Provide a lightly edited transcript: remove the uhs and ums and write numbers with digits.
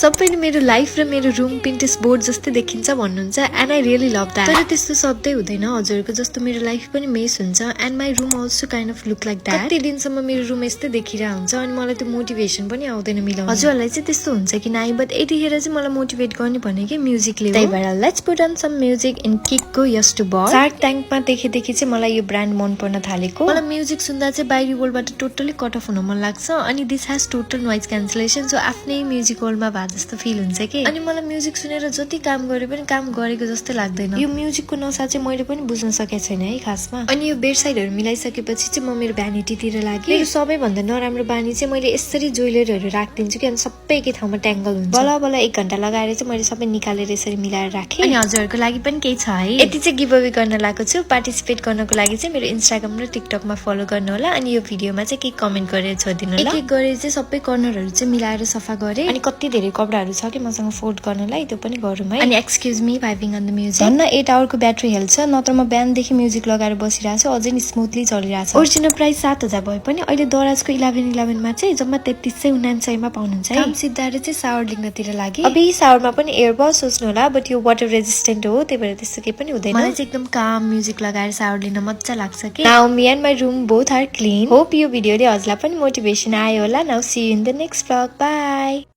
सबैले मेरो लाइफ र मेरो रुम पिन्ट्रेस्ट बोर्ड जस्तै देखिन्छ भन्नुहुन्छ and I really love that. तर त्यस्तो सधैँ हुँदैन, हजुरको जस्तो मेरो लाइफ पनि मेस हुन्छ and my room also kind of look like that. कति दिनसम्म मेरो रुम यस्तै देखिरहेको हुन्छ अनि मलाई त्यो मोटिभेसन पनि आउँदैन मिलाउन। हजुरहरूलाई चाहिँ त्यस्तो हुन्छ कि नाइ, बट यतिखेर चाहिँ मलाई मोटिभेट गर्ने भनेकै म्युजिकले हो। त्यही भएर let's put on some music in किकको यस टु बल। शार्क ट्याङ्कमा देखेदेखि चाहिँ मलाई यो ब्रान्ड मन पर्न थालेको। मलाई म्युजिक सुन्दा चाहिँ बाहिरी वर्ल्डबाट टोटली कट अफ हुन मन लाग्छ अनि this has total noise cancellation, so आफ्नै म्युजिक वर्ल्डमा भए जस्तो फिल हुन्छ कि। अनि मलाई म्युजिक सुनेर जति काम गरे पनि काम गरेको जस्तै लाग्दैन। यो म्युजिकको नसा चाहिँ मैले पनि बुझ्न सकेको छैन है खासमा। अनि यो बेड साइडहरू मिलाइसकेपछि चाहिँ म मेरो भ्यानिटीतिर लागेँ। मेरो सबैभन्दा नराम्रो बानी चाहिँ मैले यसरी ज्वेलरीहरू राखिदिन्छु कि अनि सबै एकै ठाउँमा ट्याङ्गल हुन्छ। बल्ल बल्ल 1 घण्टा लगाएर चाहिँ मैले सबै निकालेर यसरी मिलाएर राखेँ। अनि हजुरहरूको लागि पनि केही छ है। यति चाहिँ गिभ अवे गर्न लागेको छु। पार्टिसिपेट गर्नको लागि चाहिँ मेरो इन्स्टाग्राम र टिकटकमा फलो गर्नु होला अनि यो भिडियोमा चाहिँ केही कमेन्ट गरेर छोडिदिनु होला। एक गरेर चाहिँ सबै कर्नरहरू चाहिँ मिलाएर सफा गरेँ अनि कति धेरै कपडाहरू छ कि मसँग फोल्ड गर्नलाई, त्यो पनि गरौँ है। अनि excuse me vibing on the music. धन्न 8 आवरको ब्याट्री हेल्थ छ, नत्र म बिहानदेखि म्युजिक लगाएर बसिरहेको छु, अझै स्मुथली चलिरहेको छ। ओरिजिनल प्राइस 7000 भए पनि अहिले दराजको 1111 चाहिँ जम्मा 3349 मा पाउनुहुन्छ है। काम सिद्धाएर चाहिँ सावर लिग्नतिर लागि। अब यही सावरमा पनि एयर भयो सोच्नु होला, बट यो वाटर रेजिस्टेन्ट हो, त्यही भएर त्यस्तो केही पनि हुँदैन। मलाई चाहिँ एकदम काम म्युजिक लगाएर सावर लिन मजा लाग्छ कि। Now me and my room both are clean. Hope यो भिडियोले हजुरलाई पनि मोटिभेसन आयो होला। Now see you in the next vlog. By.